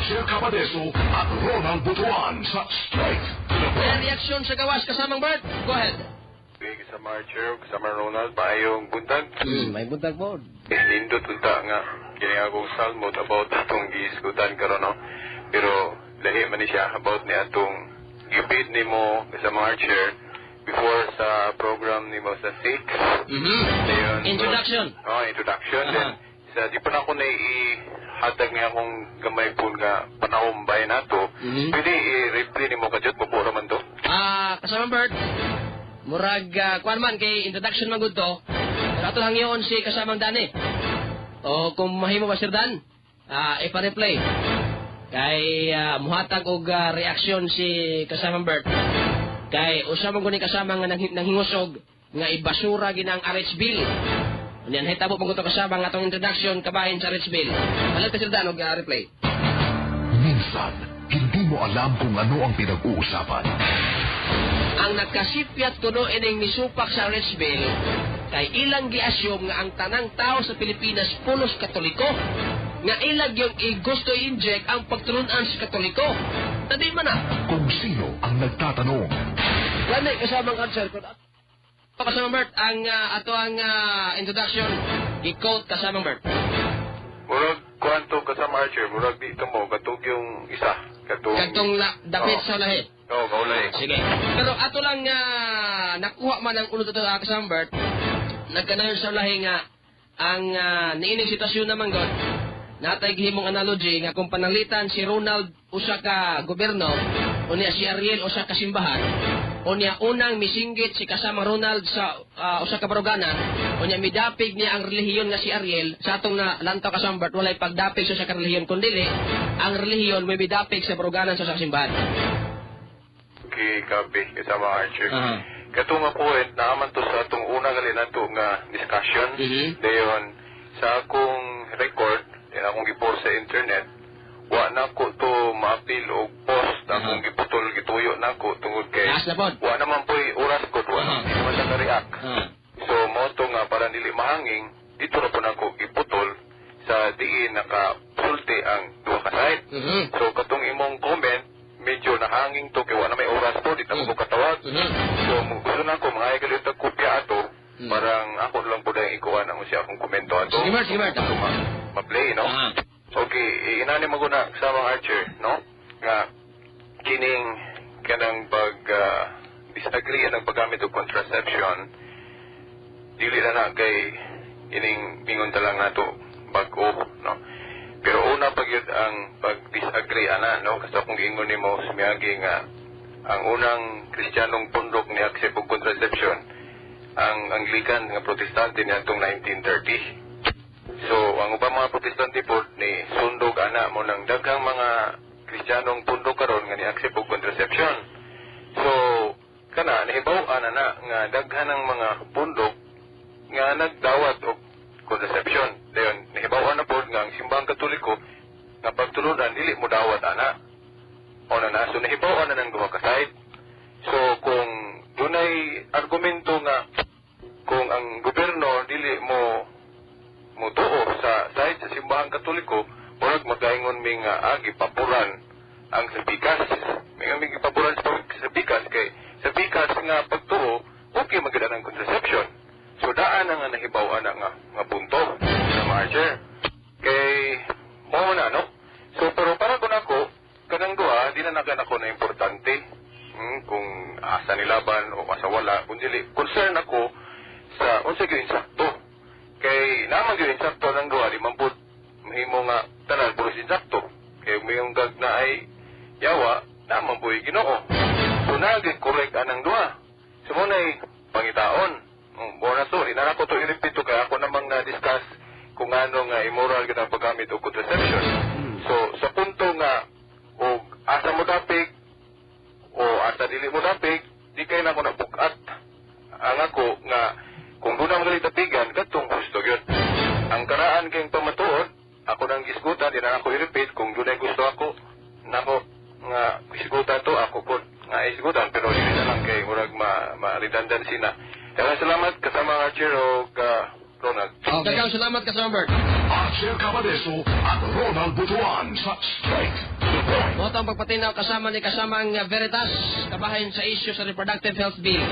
Archer Cabadeso at Ronald Butuan sa Straight to the May Point. Reaksyon sa gawas, kasamang Bert. Go ahead. Okay, kasama Archer, kasama Ronald, maayong buntag. May buntag po. Nindot unta nga kini akong salmot about atong giisgutan karon, no. Pero lahi man ni siya about ni atong gibid nimo, kasama Archer, before sa program nimo sa 6. Dayon, Introduction. Oh, introduction. Then sa di pa na ako na ihatag nga akong gamay po nga panahon bay nato. Pwede i-replay nimo kadyot, mabura man to. Ah, kasamang Bert. Murag kuan man kay introduction man gud to. Pero ato lang yun si kasamang Dani. O kung mahimo ba, Sir Dan, ipa-replay. Kay muhatag og reaksyon si kasamang Bert. Kay usa man gud ni kasama nga nanghingusog nga ibasura ginang RH Bill. Unya nahitabo man gud to, kasama, nga atong introduction kabahin sa RH Bill. Halag ka, Sir Dan, og replay. Minsan, hindi mo alam kung ano ang pinag-uusapan. Ang nakasipyat kuno ining misupak sa RH Bill kay ilang gi-assume nga ang tanang tao sa Pilipinas pulos Katoliko, nga ilang yung i-gusto i-inject ang pagtulunan sa Katoliko na di man na. Kung sino ang nagtatanong. Gani, kasamang Archer, kasamang Bert, ang ato ang introduction i-quote, kasamang Bert. Murag kuanto, kasama Archer, murag dito mo katug yung isa katong Katong dapit sa lahi. Oo, kaulay. Sige. Pero ato lang nakuha man ang ulo to, kasamang Bert, nagkanayon sa lahi nga ang niining sitwasyon naman god, natay gihimong analogy nga kung pananglitan si Ronald usa ka gobyerno, unya si Ariel usa ka simbahan, unya unang misinggit si kasama Ronald sa usa ka baruganan, unya midapig niya ang relihiyon nga si Ariel. Sa atong na lantaw, kasamang Bert, walay pagdapig sa usa ka relihiyon kundili ang relihiyon may midapig sa baruganan sa usa ka simbahan. Okay, kabi, kasama Archer. Aha. Kato nga point, naaman to sa atong una gali nato nga discussion. Dayon, sa akong record, din akong gipost sa internet, wa na ko to maapil og post akong giputol, gituyo na ko tungod kay Taas na pod. Wa naman po'y oras ko, wa naman naman siya ka-react. So, mo to nga para dili mahanging, dito na po nako giputol sa diin nakasulti ang duha ka side. So, katong imong comment, medyo nahanging to kay wa na may oras to, di ta mo katawag. So, gusto na ako, mga galit og kopya ato, parang ako lang po dahil ikuha na siya akong komento ato. Sige, Bert, sige, Bert. So, ma-play, no? Okay, inani mo ko na sa Archer, no? Nga, kining kanang pag disagree ang paggamit og contraception, dili na na kay ining ingon ta lang nato bag-o, no? Pero una pag yun ang pag-disagree ana, no? Kasi kung giingon nimo sumiyagi nga ang unang Kristiyanong pundok ni accept og contraception ang Anglican nga Protestante niadtong 1930. So, ang ubang mga Protestante po ni sundog ana mo ng daghang mga Kristiyanong pundok karon nga ni accept og contraception. So, kana nahibaw ana na nga daghan ng mga pundok nga nagdawat og contraception. Dayon nahibaw na pod nga ang Simbahang Katoliko nga pagtulunan dili mo dawat ana. O na na, so nahibaw na ng duha ka side. So kung dunay argumento nga kung ang gobyerno dili mo mutuo sa side sa Simbahang Katoliko, murag magaingon mi nga gipapuran ang sa pikas. May nga gipapuran sa pikas kay sa pikas nga pagtuo, okay maganda ang contraception. So daan na nga nahibaw ana nga punto sa Archer. Kay mo na, no? So pero para kun ako kanang duha di na nagan ako na importante. Kung asa nilaban o asa wala, kung dili concern ako sa unsa gyud insakto. Kay naman gyud insakto ng duha, di man pud mahimo nga tanan puros insakto. Kay mayong gag na ay yawa, naman pu'y Ginoo. So naging correct anang duha. So mo na'y pangitaon. Mo na so, di na ako to i-repeat to kay ako namang na-discuss kung ano nga immoral gid ang paggamit og contraception. So sa punto nga og asa mo dapig o asa dili mo dapig, di kay na ako nabugat. Ang ako nga kung doon ang gali dapigan, katong gusto gyud. Ang karaan kayong pamatuod, ako nang gisgutan, di na ako i-repeat kung doon ay gusto ako nako nga isgutan to ako po nga isgutan, pero dili na lang kay murag ma redundancy na. Daghang salamat, kasama Archer o Ronald. Okay. Daghang salamat, kasama Bert. Archer Cabadeso at Ronald Butuan sa Straight to Mao ang pagpatinaw kasama ni kasamang Veritas kabahin sa issue sa reproductive health bill.